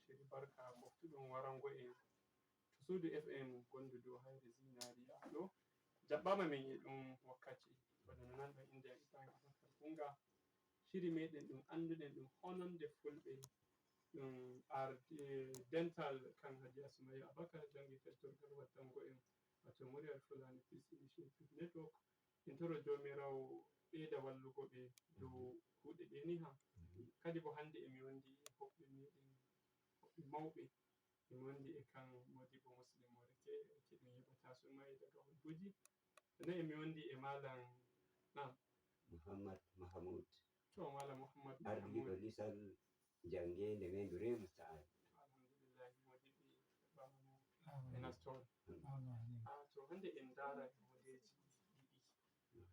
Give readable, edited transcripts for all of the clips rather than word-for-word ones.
Shiri barka moftuɗum warango e to suudu FM gondu dow hayre zinariya ɗo jaɓɓama min e ɗum wakkati bana no nanɗon inde am Ibrahim Abubakar Bunga. Shiri meɗen ɗum anduɗen ɗum hononde Fulɓe, ɗum ardi dental kan Hajiya Sumayya Abubakar jangi fettorgal waddango en, wato Muryar Fulani Peace Initiative Network. En toro Jomirawo ɓeyda wallugo ɓe dow kuuɗe ɗe ni ha kadi bo. Hande emi wondi e hoɓɓe meɗen, hoɓɓe mawɓe. Emi wondi e kan Modibo Muslim mo Rike Rike ɗum yeɓata sumai daga Hudduji. Sannan emi wondi e Malam nam Muhammad Mahamud. To, Malam Muhammad ardiɗo Mahamud lisal jangede Mendure Musta'an. Alhamdulillahi, modiɓe, jaɓɓama e nastore. A to hande en ndara hundeji ɗiɗi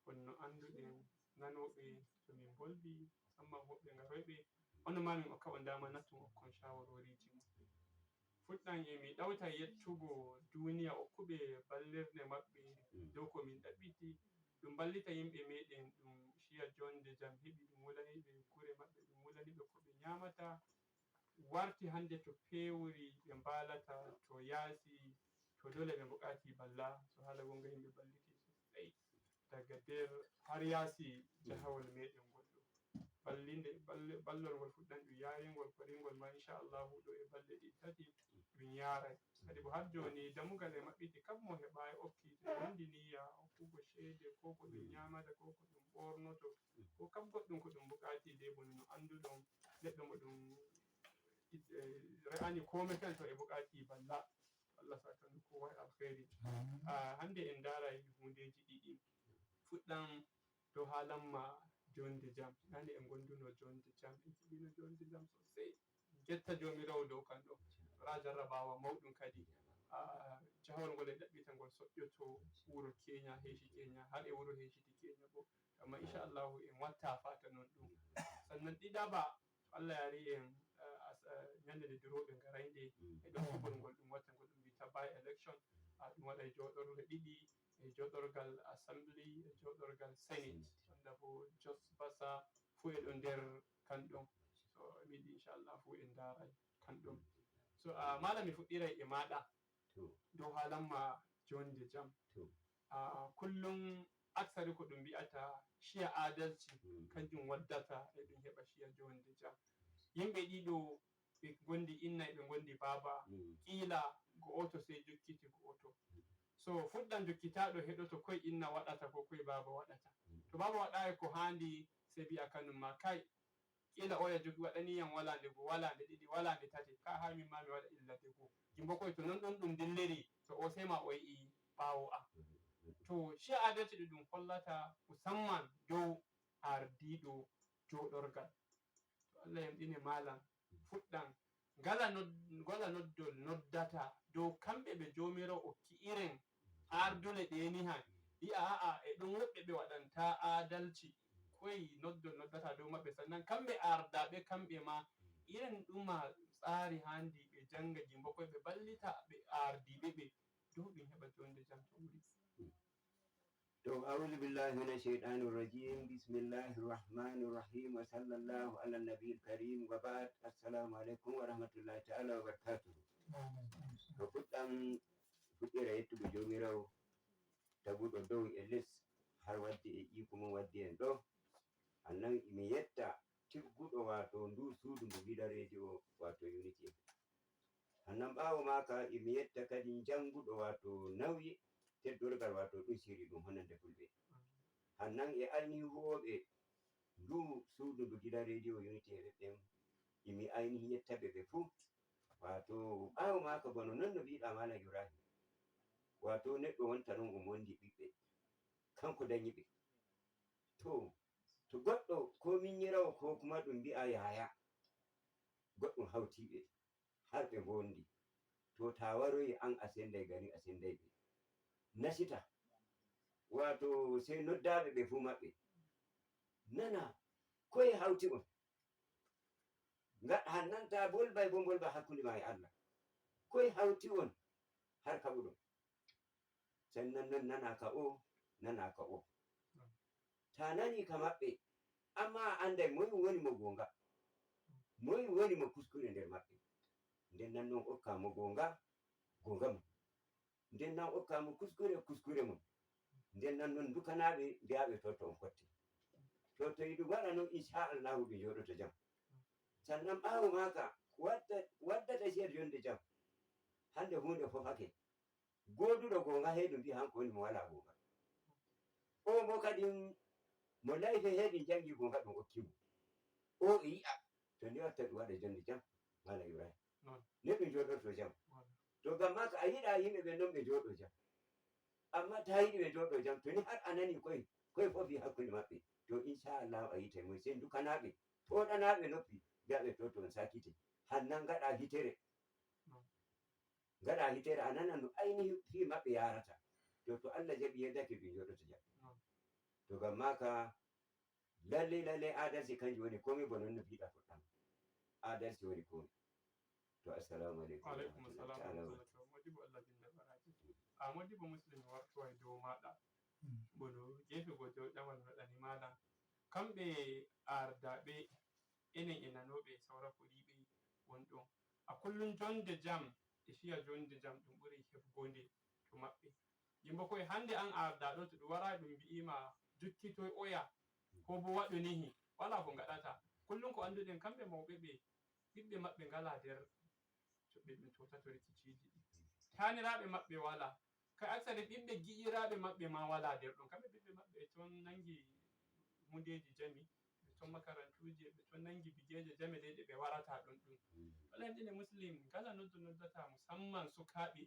honno anduɗen nanoɓe to min boldi, musamman hoɓɓe garoyɓe hono ma min hokka on dama nattum hokkon shawaroriji mum. Fuɗɗan emi ɗawta yettugo duniya hokkuɓe ballirde maɓɓe dow ko min ɗaɓɓiti ɗum ballita yimɓe meɗen, ɗum shiya jonde jam heɓi, ɗum wulaniɓe gure maɓɓe, ɗum wulaniɓe ko ɓe nyamata. Warti hande to pewri ɓe mbalata to yaasi to dole ɓe bukati balla. So hala gonga, yimɓe balliti sosai daga nder har yaasi jahawol meɗen goɗɗo ballinde ballol ngol fuɗɗan ɗum yaringol koringol ma inchallahu ɗo e balɗe ɗiɗi tati ɗum yaray. Kadi bo har joni dammugal e maɓɓiti kam mo heɓai okki to wondi niyya hokkugo ceede, ko ko ɗum nyamata, ko ko ɗum ɓornoto, ko kam goɗɗum ko ɗum bukati de bono no anduɗon neɗɗo mo ɗum re'ani kome kan to e bukati balla. Allah sakanu kowa e alkhairi. Hande en ndaray hundeji ɗiɗi. Fuɗɗan dow halanma jonde jam. Nane en gonduno jonde jam, en keɓino jonde jam sosai, getta Jomirawo dow kan ɗo wala jarrabawa mawɗum. Kadi jahol ngol e ɗaɓɓita ngol soƴƴoto wuro Kenya, heshi Kenya har e wuro heshiti Kenya bo, amma inchallahu en watta fata non ɗum. Sannan ɗiɗaɓa, to Allah yari en ñande nde duroɓe garaynde e ɗon cuɓol ngol ɗum watta ngol ɗum mbita by election, ɗum waɗay joɗorle ɗiɗi e joɗorgal assembly e joɗorgal senate, wanda bo Jos Basa fuu e ɗo nder kan ɗon. So mi yiɗi inchallah fuu en daray kan ɗon. So malam, mi fuɗɗiray e maɗa dow halanma jonde jam. Kullum aksari ko ɗum mbi'ata shiya adalci kanjum waddata e ɗum heɓa shiya jonde jam. Yimɓe ɗiɗo ɓe gondi inna e ɓe gondi baba, kila go'oto sai jokkiti go'oto. So fuɗɗan jokkitaɗo heɗoto koye inna waɗata ko koye baba waɗata. To baba waɗayi ko handi, sai mbi'a kanum ma kai kila oya jogi waɗaniyam wala nde goo, wala nde ɗiɗi, wala nde tati, ka ha min ma mi waɗa illate goo jimbo koye. To non ɗon ɗum dilliri, to o sai ma o yi'i ɓawo a to shi adalci ɗo ɗum hollata, musamman dow ardiɗo joɗorgal. To Allah yamɗine, malam, fuɗɗan ngala ngala noddol noddata dow kamɓe ɓe Jomirawo okki irin ardule ɗeni ha wi'a a'a e ɗon woɓɓe ɓe waɗanta adalci koye noddol noddata dow maɓɓe. Sannan kamɓe ardaɓe, kamɓe ma irin ɗuma tsari handi ɓe janga jimbo koye ɓe ballita ɓe ardiɓe ɓe dow ɗum heɓa jonde jam to wuri. To, أعوذ بالله من الشيطان الرجيم، بسم الله الرحمن الرحيم، وصلى الله على النبي الكريم، وبعد، السلام عليكم ورحمة الله تعالى وبركاته. To, fuɗɗam fuɗɗira yettugo Jomirawo taguɗo dow e les har waddi e iko mum waddi en ɗo. Annan mi yetta tigguɗo, wato ndu suudu ndu gidan rediyo, wato Unity. Hannan ɓaawo maka emi yetta kadi janguɗo, wato nauyi teddorgal, wato ɗum siri ɗum honande Fulɓe. Hannan e ainihin huwoɓe ndu suudu ndu gidan rediyo Unity FM, emi ainihin yettaɓe ɓe fuu. Wato ɓaawo maka, bono non no mbiɗa, Malam Ibrahim, wato neɗɗo wonta non omo wondi ɓiɓɓe kanko dañi ɓe. To goɗɗo ko minyirawo ko kuma ɗum mbi'a yaya goɗɗum hawtiɓe har ɓe bondi, to ta waroyi an a senday gari a senday ɓe nasita, wato sai noddaɓe ɓe fuu maɓɓe nana koye hawti on hannan ta bolbay bo bolba hakkunde ma e Allah koye hawti on har kaɓuɗon. Sannan non nana ka o nana ka o ta nani ka maɓɓe, amma a anday moy woni mo gonga, moy woni mo kuskure nder maɓɓe. Nden nan noon hokkamo gonga gonga mum, nden nan hokkamo kuskure kuskure mum, nden nan noon dukanaɓe mbiyaɓe to to on fotti. To ɗum waɗa noon, inchallahu ɗum joɗoto jam. Sannan ɓawo maka waddata shiyar jonde jam, hande hunde fof hake goduɗo gonga he ɗum mbi hanko woni mo wala gonga o mo kadi mo layfe heeɗi jangi gonga ɗum hokkimo o e yi'a to ndi watta ɗum waɗa jonde jam, mala Ibrahim, ne ɗum joɗorto jam. To gam maka a yiɗa yimɓe ɓe noon ɓe jooɗo jam, amma ta yiɗi ɓe jooɗo jam, to ni har a nani koye koye fofi hakkude maɓɓe, to inchallahu a yitay moy sey dukanaɓe toɗanaɓe noppi, mbiyaɓe to on sakite hannan gaɗa hitere, gaɗa hitere a nana no ainihi fi maɓɓe yarata. To Allah jaɓi yerdake ɗum joɗoto jam. To gam maka lalle lalle adalci kanjum woni komai, bo non no mbiɗa fuɗɗam, adalci woni komai. To assalamu aleykum. Aleykum assalam warahmatullahi. Modibo, Allah jinna baraji a modibo Muslim wartowa e dow maɗa bono gefe go ƴamal waɗani malam kamɓe ardaɓe enen e nanoɓe saura fuɗiɓe wonɗon a kullum jonde jam e fiya jonde jam ɗum ɓuri heɓgonde to maɓɓe yimɓe koye hande an ardaɗo to ɗum wara ɗum mbi'ima jukkitoy oya ko bo waɗu nihi wala ko gaɗata kullum ko anduɗen kamɓe mawɓe ɓe ɓiɓɓe maɓɓe ngala nder ɓe ɗum totato rikiciji ɗi taniraɓe maɓɓe wala kai aksari ɓiɓɓe gi'iraɓe maɓɓe ma wala nder ɗon kamɓe ɓiɓɓe maɓɓe toon nangi hundeji jami ɓe toon makarantuji ɓe toon nangi bigeje jame ɗe ɓe warata ɗon ɗum wala en ɗine Muslim kala noddu noddata musamman sukaɓe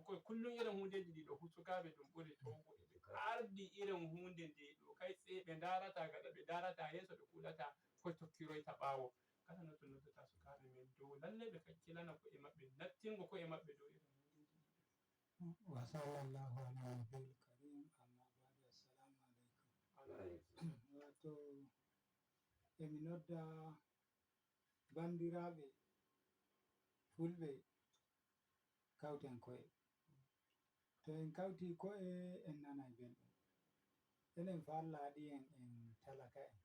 koye kullum irin hundeji ɗi ɗo sukaɓe ɗum ɓuri towgo ɓe ardi irin hunde nde ɗo kai tsaye ɓe darata gaɗa ɓe darata yeeso ɓe kulata koye tokkiroyta ɓawo kala noddu noddata sukaɓe men dow lalle ɓe kakkilana ko'e maɓɓe nattingo ko'e maɓɓe dow irin hundeji ɗi. Wa sallallahu ala nabiyil karim, amma ba'du, assalamu alaikum. Wato emi nodda bandiraɓe fulɓe kawten ko'e, to en kawti ko'e en nanai belɗum. Enen fa Allah waɗi en en talaka en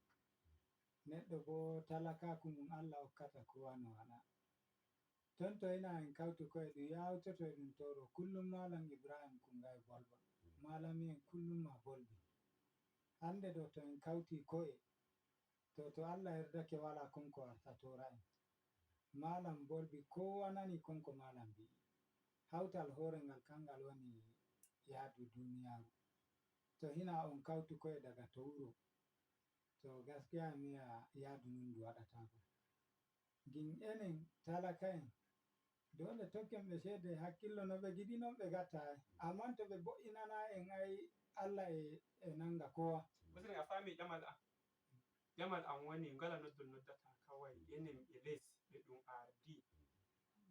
neɗɗo bo talakaku mum Allah hokkata kowa no waɗa ton to ina en kawti ko'e ɗum yawtoto e ɗum toro kullum. Malam Ibrahim Kunga e bolba malami en kullum ma bolbi hande ɗo to en kawti ko'e to Allah yerdake wala konko warta tora en malam bolbi kowa nani konko malam bi'i hawtal hore ngal kangal woni yaadu duniyaru to hina on kawtu ko'e daga to wuro to gaskiya mi wiya yaadu nun ndu waɗatako gin enen talaka en dole tokken ɓe ceede hakkillo no ɓe giɗi non ɓe gatta ai amma to ɓe bo'inana en ai Allah e nanga kowa. Muslim, a faami ƴamal am? Ƴamal am woni ngala noddol noddata kawai enen ɓe les ɓe ɗum ardi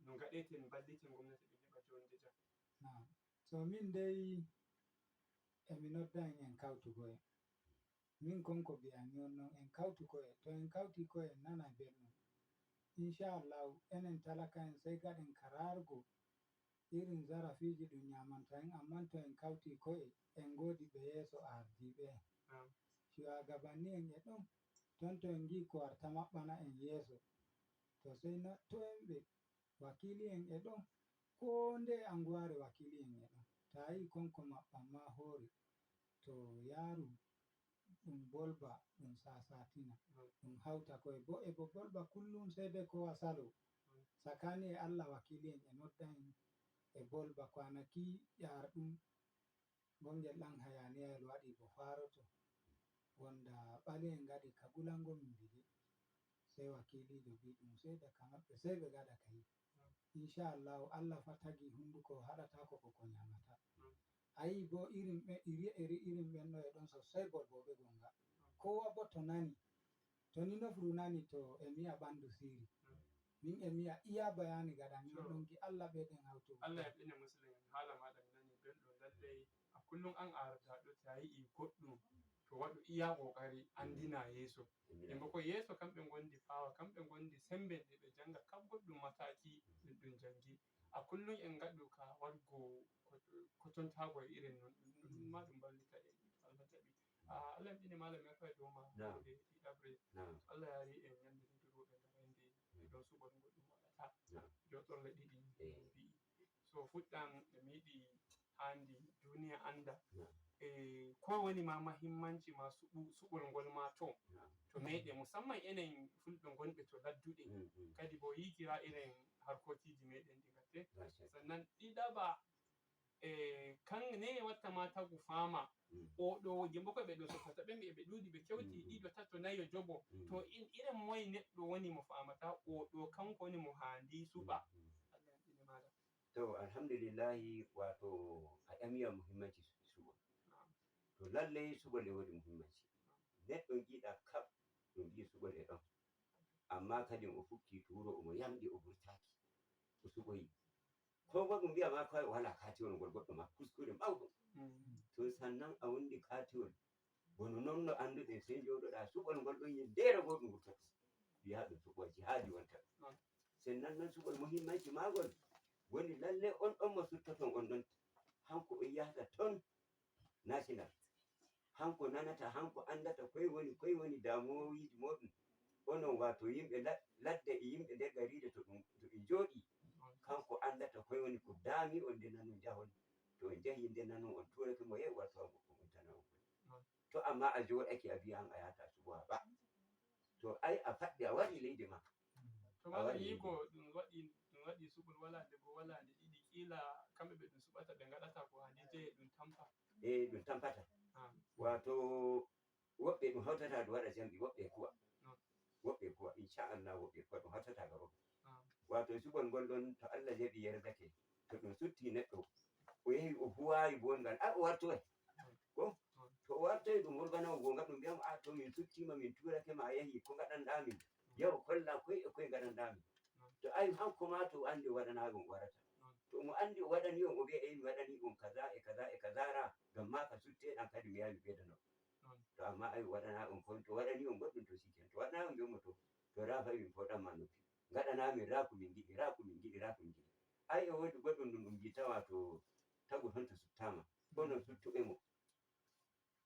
no gaɗeten balliten gomnati ɗum heɓa jonde jam. Na so min dai emi nodda en en kawtu ko'e min konko mbiyami on non en kawtu ko'e to en kawti ko'e en nana belɗum inchallahu. Enen talaka en sey gaɗen karargo irin zarafiji ɗum nyamanta en, amma to en kawti ko'e en godi ɓe yeeso ardiɓe en shugabanni en e ɗon ton to en gi ko warta maɓɓana en yeeso to sey to en ɓe wakili en e ɗon ko nde anguware wakili en e ɗon to a yi konko maɓɓan ma hoore to yaaru ɗum bolba ɗum sasatina ɗum hauta ko'e bo e bo bolba kullum sai dai kowa salo sakani e Allah wakili en e nodda en e bolba kwanaki ƴarɗum gongel ɗan hayaniyayel waɗi bo faroto wonda ɓali en gaɗi ka gulango min bige sai wakilijo bi ɗum seɗa ka maɓɓe sai ɓe gaɗa kayi inchallahu. Allah fa tagi hunduko haɗatako ko nyamata ayi bo irin ɓe iri iri irin ɓen ɗo e ɗon sosai bolboɓe gonga kowa bo to nani to ni nofru nani to e miya ɓandu siri min e miya iya bayani gaɗa mi on ɗon gi Allah ɓeɗen hawtugo. Allah yaɓine Muslim, haala maɗa mi nani belɗum lallai. A kullum an ardaɗo to a yi'i goɗɗum to waɗu iya kokari andina yeeso yimɓe ko yeeso kamɓe gondi fawa kamɓe gondi sembe nde ɓe janga kap goɗɗum mataki ɗum ɗum jangi a kullum en gaɗu ka waɗgo kotontago e irin non ɗum ma ɗum ballita e Allah jaɓi. Allah yaɓine malam mi arta e dow ma hunde ɗiɗaɓre. Allah yaari en ñande duroɓe ngarainde ɗon suɓol goɗɗum waɗata. Watta joɗorle ɗiɗi bi'i. So fuɗɗam emi yiɗi handi duniya anda e ko woni ma mahimmanci ma suɓol ngol ma to meɗen, musamman enen fulɓe gonɓe to ladduɗe, kadi bo yikira irin harkokiji meɗen ɗi gatte. Sannan ɗiɗaɓa e kan ne watta ma tagu fama oɗo yimɓe ko ɓe ɗo sottata ɓe ɓe ɗuɗi, ɓe kewti ɗiɗo, tato, nayo, jogo, to irin moye neɗɗo woni mo famata oɗo kanko woni mo handi suɓa. Allah yanɗine maɗa. To, alhamdulillahi. Wato a ƴamiyam muhimmanci suɓol. To, lallai suɓol e wodi muhimmanci. Neɗɗo giɗa kap ɗum mbi suɓol e ɗon, amma kadi o fukki to wuro, omo yamɗi, o vurtaki o suɓoyi, ko bo ɗum mbiya ma kawai o wala katiwol ngol goɗɗo ma kuskure mawɗum. To sannan a wondi katiwol bono non no anduɗen, sey joɗoɗa suɓol ngol ɗon yindere go ɗum wurtoto mbiya ɗum suɓol jihadi wonta ɗum. Sannan non suɓol, muhimmanci magol woni lalle on ɗon mo suttoton on ɗon, hanko o yahata ton national, hanko nanata, hanko andata koye woni damuwowiji moɗum onon, wato yimɓe ladde e yimɓe nder garire to ɗum jooɗi. Kanko andata koye woni ko daami on, nde nano jahon to on jahi, nde nano on turake mo yehi warta on untana on. To amma a joɗake a wiya an a yahata suɓowa ba, to ai a faɗɗi a waɗi leydi ma. To A malam, waɗi. Yiko ɗum waɗi suɓol wala nde bo wala nde ɗiɗi, kila kamɓe ɓe ɗum suɓata ɓe gaɗata ko handi je ɗum tampa. E ɗum tampata. Wato woɓɓe ɗum hautata ɗum waɗa jamɗi, woɓɓe kuwa, woɓɓe kuwa, inchallah, woɓɓe kuwa ɗum hautata gaba. Wato suɓol ngol ɗon, to Allah jaɓi yerdake, to ɗum sutti neɗɗo o yehi o huwayi bongal a o wartoy ko to o wartoy ɗum wolwanamo gonga, ɗum mbiyamo a to min suttima, min turake ma, a yehi ko gaɗanɗamin, yahu kolla koye e koye gaɗanɗamin. To ai hanko ma to andi o waɗana ɗum o warata, to mo andi o waɗani on, o wiya eyi mi waɗani on kaza e kaza e kaza ra ngam ma ka sutteɗan kadi mi yaha mi ɓeydano. To amma ai o waɗana on ko to waɗani on goɗɗum, to shikenan. To waɗana on, mbiyamo to rafa min foɗanma noppi gaɗanamin ra ko min giɗi, ra ko min giɗi, ra ko min giɗi. Ai e wodi goɗɗum ɗum mbita, wato tagu ton to suttama onon suttuɓe mo,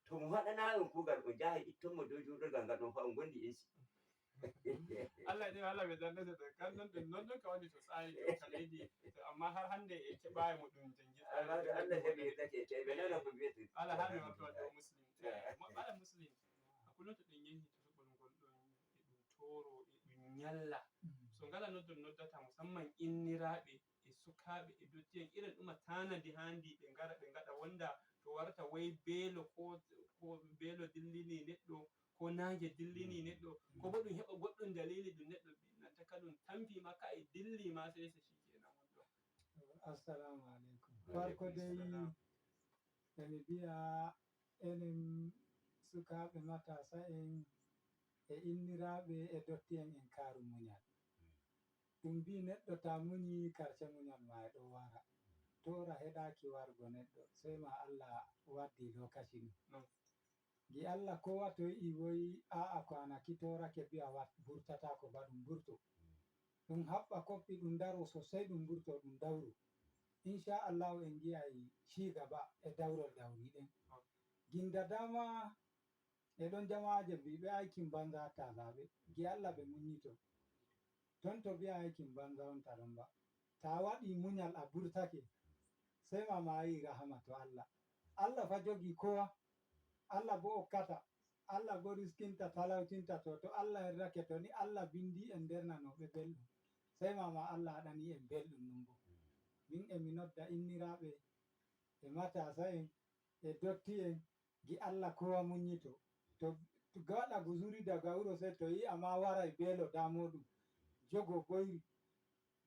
to mo waɗana on kugal, o jaha ittonmo dow joɗorgal ngal ɗon fa on gondi insi. Allah ɗin Allah ɓe darnete to kan non ɗum non ɗon ka woni to tsari to ka leydi to, amma har hande e keɓayi mo ɗum jangi. Amma to Allah jaɓi yerdake to eɓe nana ko mbiyete. Ala ha mi wartowa dow Muslim. Malam Muslim, a kullum to ɗum yehi to suɓol ngol ɗon e ɗum toro e ɗum nyalla, so ngala noddol noddata, musamman inniraɓe e sukaɓe e dotti'en, irin ɗuma tanadi handi ɓe ngara ɓe ngaɗa wonda to warta wai belo ko belo dillini neɗɗo, ko naange dillini neɗɗo, ko bo ɗum heɓa goɗɗum dalili ɗum neɗɗo nanta ka ɗum tampi ma ka e dilli ma sai sai shikenan wonɗon. Assalamu alaikum. Wa Farko alaikum dai salam. emi mbiya enen sukaɓe matasa en e inniraɓe e dotti'en en karu munyal. Ɗum mbi neɗɗo ta munyi karshe munyal ma e ɗo wara tora heɗaki wargo neɗɗo, sai ma Allah waddi lokaci ɗum. Gi Allah kowa to yi'i woi a'a kwanaki torake biya wat vurtatako ba, ɗum vurto, ɗum haɓɓa koppi, ɗum daro sosai, ɗum vurto, ɗum dawro, insha Allahu en giyay cigaba e dawrol dawriɗen. Ginda dama e ɗon jamaje mbiɓe aikin banza ta zaɓe, gi Allah ɓe munyito ton to biya aikin banza on ta ɗon ba. Ta waɗi munyal a burtake, sai ma mayi rahama to Allah. Allah fa jogi kowa, Allah bo hokkata, Allah bo riskinta talautinta. To Allah yerdake, to ni Allah bindi en nder nanoɓe belɗum, sai mama Allah haɗani en belɗum ɗum bo. Min emi nodda inniraɓe e matasa en e dotti en, gi Allah kowa munyito to gaɗa guzuri daga wuro, sai to yi ama waray belo damoɗum jogo boyri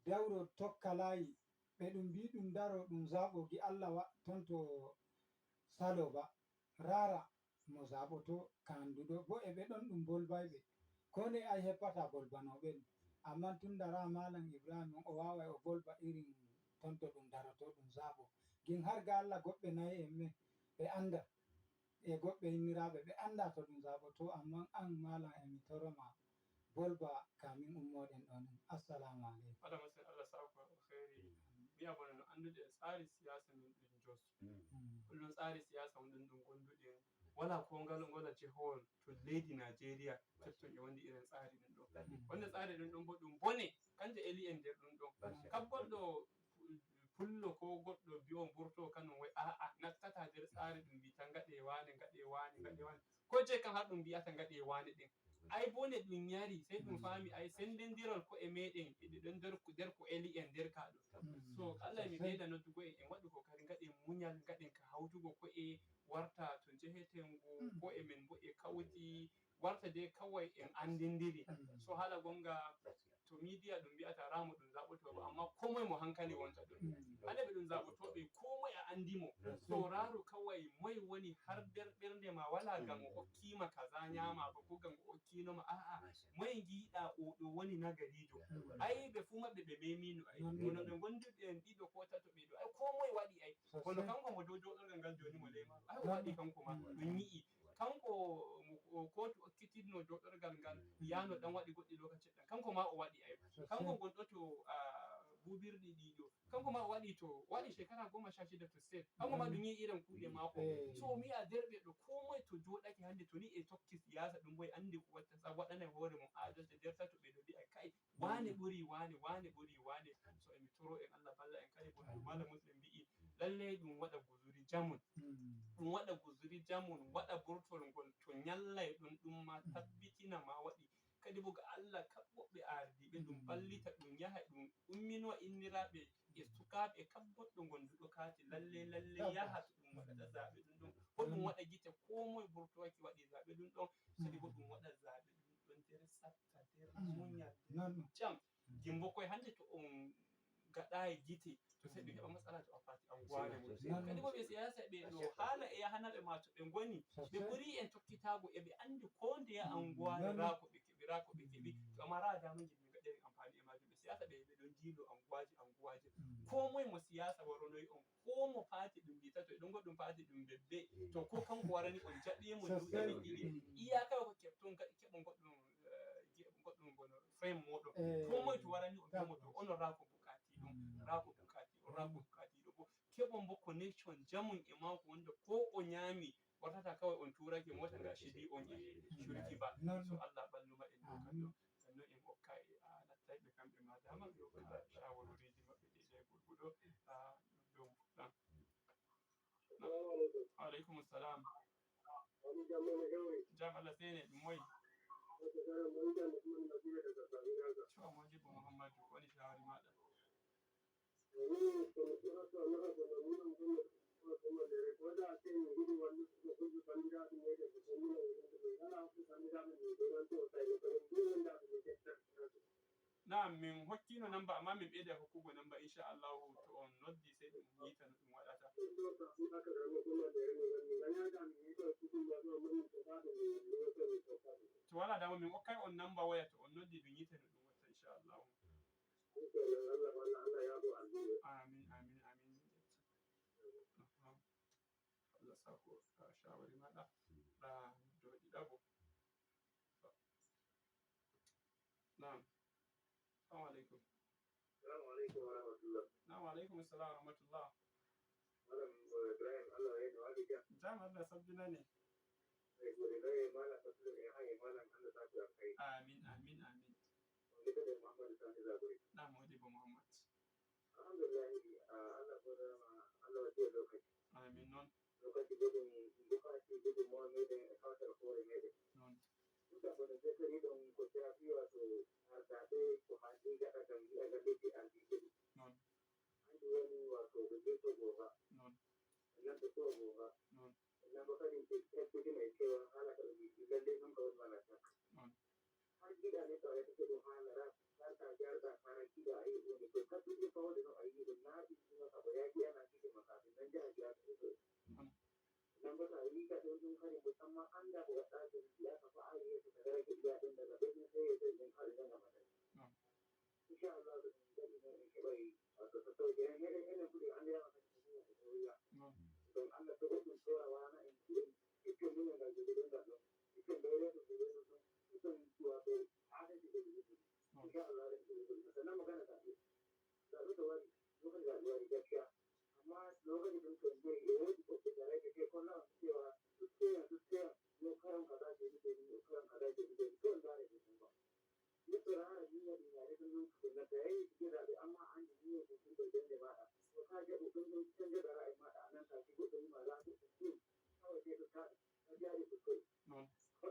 dawro tokka layi ɓe ɗum mbi ɗum daro ɗum zaɓo. Gi Allah wa ton to salo ba rara mo zaɓoto kanduɗo bo e ɓe ɗon ɗum bolbayɓe ko nde ai heppata bolbanoɓe ɗum. Amma tunda ra Malam Ibrahim o wawai o bolba irin ton to ɗum daroto ɗum zaɓo gin har ga Allah, goɓɓe nayi en men ɓe anda e goɓɓe inniraɓe ɓe anda to ɗum zaɓoto. Amma an Malam emi toroma bolba kamin ummoɗen ɗon. Assalamu alaikum. Ala masin, Allah sako alkhairi. Mbiya bono no andude e tsari siyasa min ɗum Jos. Kullum tsari siyasa ɗum ɗum gonduɗen wala ko ngal ngola jehowol to leydi Nigeria totton e wondi irin tsari ɗum ɗo wanda tsari ɗum ɗon bo ɗum bone kanje eli en nder kam har ɗum mbiyata ngaɗe wane ɗin. Ai bone ɗum yari sai ɗum faami ai sendidiral ko'e meɗen e ɗe ɗon nder ko eli en nder kaɗo. So Allah mi Sosai. ɓeyda noddugo en en waɗu kokari ngaɗen munyal, ngaɗen ka hautugo ko'e warta to njehetengo ko'e men bo e kawti warta dai kawai en andindiri. So hala gonga to media ɗum mbi'ata ramo ɗum zaɓoto ba, amma ko moye mo hankali wonta ɗon. Hande ɓe ɗum zaɓotoɓe ko moye a andimo. So raru kawai moye woni har nder ɓernde ma wala ngam o hokkima kaza nyama ba ko ngam o hokkinoma, a'a, moye giɗa oɗo woni nagarijo. Ai ɓe fu maɓɓe ɓe memino ai hono ɓe gonduɓe en ɗiɗo ko tato ɓeɗo ai ko moye waɗi ai hono kanko mo dow joɗorgal ngal joni mo lemaru ai o waɗi kanko ma ɗum yi'i kanko mo kotu okkitinno joɗorgal ngal yano dan waɗi goɗɗi lokaci ɗan kanko ma o waɗi ai kanko gonɗo to bubirɗi ɗiɗo kanko ma o waɗi to waɗi shekara 16 to state kanko ma ɗum yi irin kuɗe mako. So mi yi'a derɓe ɗo ko moye to joɗake hande to ni e tokki siyasa ɗum bo e andi ko watta sa waɗanai hoore mum adalci nder tato ɓe ɗo mbi'a kai wane ɓuri wane, wane ɓuri wane. So emi toro en Allah balla en kadi bo malam Muslim mbi'i lallai ɗum waɗa guzuri jamun, ɗum waɗa guzuri jamun, waɗa burtol ngol to nyallay ɗum ɗum ma tabbitina ma waɗi kadi bo ga Allah kaɓɓoɓe ardiɓe ɗum ballita ɗum yaha ɗum umminowa inniraɓe e sukaɓe kap goɗɗo gonduɗo kati lalle lalle yaha to ɗum waɗata zaɓe ɗum ɗon ko ɗum waɗa gite ko moye burtowake waɗi zaɓe ɗum ɗon. Sadi bo ɗum waɗa zaɓe ɗum ɗon nder tsafta, nder munyal, Non. jam jimbo koye hande to on gaɗayi gite to sai ɓe heɓa matsala to akwati anguware mum. Kadi bo ɓe siyasa ɓe ɗo haala e yahanaɓe ma to ɓe ngoni ɓe ɓuri en tokkitago eɓe andi ko ndeye anguware rako ɓe keɓi, rako ɓe keɓi to amma ra damaji ɓe gaɗiri amfani e majum. Ɓe siyasa ɓe ɓe ɗon jilo anguwaji anguwaji ko moye mo siyasa waronoyi on ko mo fati ɗum mbita to e ɗon goɗɗum fati ɗum bebbe to ko kanko warani on jaɓimo duuɗi ɗiɗi iyaka ko keɓton keɓon goɗɗum goɗɗum gono frame moɗon ko moye to warani on mbimo to onon rako bukati ɗum, rako bukati o rako bukati ɗo bo keɓon bo connection jamun e mako wonde ko o nyami wartata kawai on turake mota nga shidi on e shurki ba. So Allah ɓalluma en dow kan ɗo sannan en hokka e lattayɓe kamɓe ma dama ɓe hokka shawaroriji maɓɓe daidai gurgudo dow fuɗɗam. Alaikum salam. Jam Allah sene ɗum moyi cewa Modibo Muhammadu wani shawari maɗa. Na'am, min hokkino namba amma min ɓeyda hokkugo namba insha Allahu to on noddi sai ɗum yita no ɗum waɗata. To wala dama min hokkay on namba waya to on noddi ɗum yita no ɗum watta insha Allahu. Amin, amin, amin. Allah sako shawari maɗa ɗa do ɗiɗaɓo. Na'am. Assalamu alaikum. Assalamu alaikum wa rahmatullah. Na'am, wa alaikum assalam wa rahmatullah. Malam Ibrahim, Allah ya yi wali ja. Jam Allah sabbina ne. Ai gode dai malam Fasilu ya haye malam Allah ta ku kai. Amin, amin, amin. Wani da Muhammad Sani Zaburi. Na'am, Modibo Muhammad. Alhamdulillah, Allah ko da Allah ya lokaci. Amin non. Lokaci gudun bukaci gudun mu ne da kautar kore ne da. Non. Duka ko da zakari don ko ta fi wato har ta ko hanji ga kan ga ga dai an ji. Non. An ji wani wato da ko goba. Non. Nan da ko goba. Non. Nan ba kadin ke ke mai cewa halaka da lalle sun kawai mana ta. Non. Har gida ne kawai take don halara har ta gyara ta fara gida a yi wani to ka duk kawo da a yi don na ji maka ba ya ji ana cikin makafin nan jiha jiha ta ido. Non. Nan ba ta yi ka don sun kare musamman an da ba ta ce ya ka fa a yi su ta rage iya din daga birnin sai ya zai yin kare nan gaba da. Non. Insha Allah da gani ne in bai wato ta sauke ne ne ne kudi an da maka cikin da sauya. Non. Don Allah ta gudun tsorawa na in ci cikin nuna da gudun da don cikin da ya da gudun da cikin wato adalci da gudun. Insha Allah da gudun sannan magana ta zaɓi da wani lokacin zaɓi wani gaskiya amma lokacin da mutum zai yi wani ko da rage ke ko na cewa su tsaya su tsaya no karan kaza ke ni ke ni karan kaza ke ni ke ni to da ne ba ni to ra ni ne ni ne dun dun na da yi ke zaɓi amma an yi ne ko kun da da ba ko ka je ko dun dun canja da ra'ayi ma da nan ta ki ko dun ma za ku ku kawai sai ka ta jari ku kai Non. ko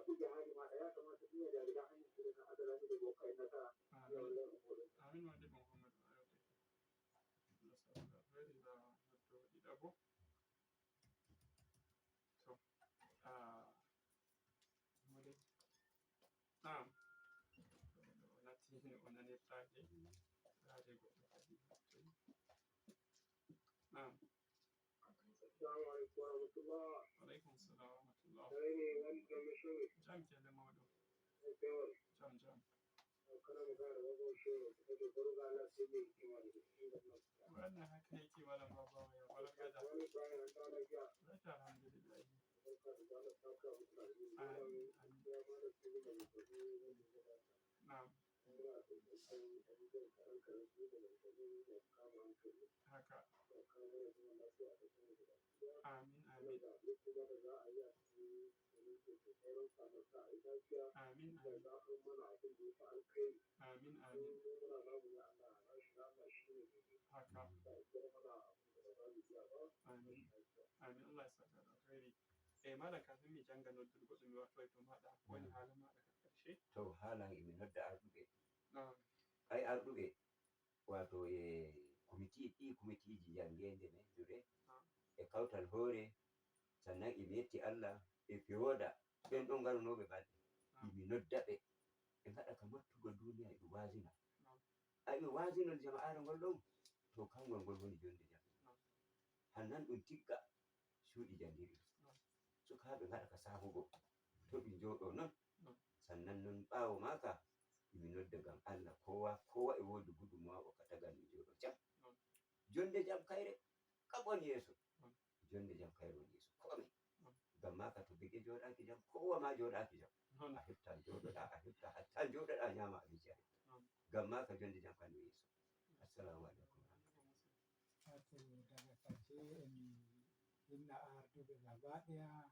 Yettade laare goɗɗo kadi toyi. Na'am. Assalamu alaikum warahmatullah. Alaikum salam wa rahmatullah. Tare ne wani gwamnati Jam kele mawɗo. shawar Jam jam. kana magana da babban shawar da kake gurga na sai mai hikima da cikin gwamnati. Wannan haka yake, malam Babawa, ya barar gada. Wani bayan an tsara ya Lafiya, alhamdulillah. barka da zama saka muku da alheri. Amin, amin. Ya mana su da mutum wanda ya ba Na'am. muna da kokari abubuwan kaɗan kaɗan su da mutum da kama hankali Haka. da kama da zaman lafiya a ƙasar da baki. Amin, Wannan amin. zaɓe kuma da za a yi a cikin wani da sauran samar sa a yi lafiya Amin, da amin. zaɓen mana abin da ya fi alkhairi. Amin, amin. Mun muna namu ya Allah na shi Allah shi ne mai Haka. da ita mana abin da ba za mu iya ba. Amin. Amin, Allah ya saka da alkhairi. Eh, malam, kafin mi janga noddul goɗɗo mi wartoy to maɗa woni haala maɗa ka ƙarshe. To halan emi nodda arɗuɓe. Na'am. Ai arɗuɓe wato e komiti ɗi komitiji jangede men dure e kawtal hoore. Sannan emi yetti Allah e fewoda ɓen ɗon garunoɓe balɗe, emi nodda ɓe ɓe gaɗa ka mottugo duniya eɓe wasina ay ɓe wasinol jama'are ngol ɗon to kangol ngol woni jonde jam. Hannan ɗum tigga cuuɗi jangirɗi, sukaɓe gaɗa ka sahugo to ɓe jooɗo non. Sannan non ɓawo maka emi nodda gam Allah kowa kowa e wodi gudummawa hokkata ngam mi jooɗo jam. Jonde jam kayre kam woni yeeso, jonde jam kayre woni yeeso kome. Ngam maka to bege joɗaki jam, kowa ma joɗaki jam. Non. A heftan joɗoɗa, a hefta hatta joɗoɗa ñama abinci a hefta. Ngam maka jonde jam kanjum yeeso. Assalamu alaikum. Wato daga ƙarshe emi inna arduɓe gaba ɗaya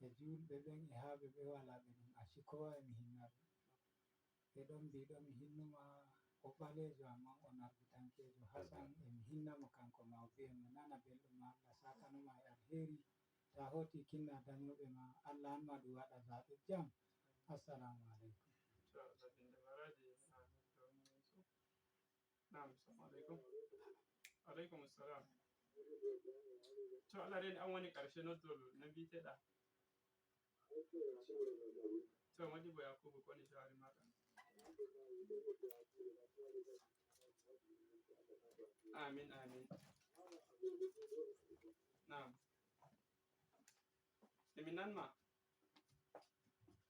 e julɓe ɓen e haɓe ɓe wala ɓe ɗum acci kowa emi hinna ɗum. Ɓe ɗon mbiɗo mi hinnuma o ɓalejo amma o narbitankejo Hassan, emi hinnamo kanko ma o biya mo nana belɗum ma. Allah sakanoma e alheri ta hoti kinna dañoɓe ma. Allah anma ɗum waɗa zaɓe jam. Assalamu alaikum. To Allah binde baraji a noddo woni yeeso. Na'am, assalamu alaikum. Alaikum assalam. To Allah reni an woni ƙarshe noddol no mbiteɗa. To Modibo Yakubu, ko woni shawari maɗa? Amin, amin. Na'am, emi nanma.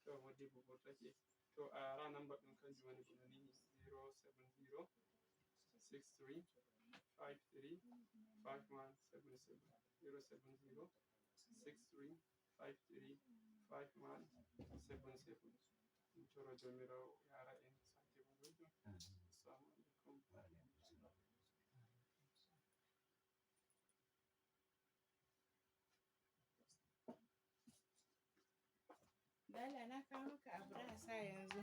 To Modibo ɓurtake. To a ra namba ɗum kanjum woni bano ni 070 63 53 5177, 070 63 53 5177. Min toro jomirawo yara en sake balojum. Assalamu alaikum. Wa alaikum salam. Dala na kawo maka abu da sa yanzu.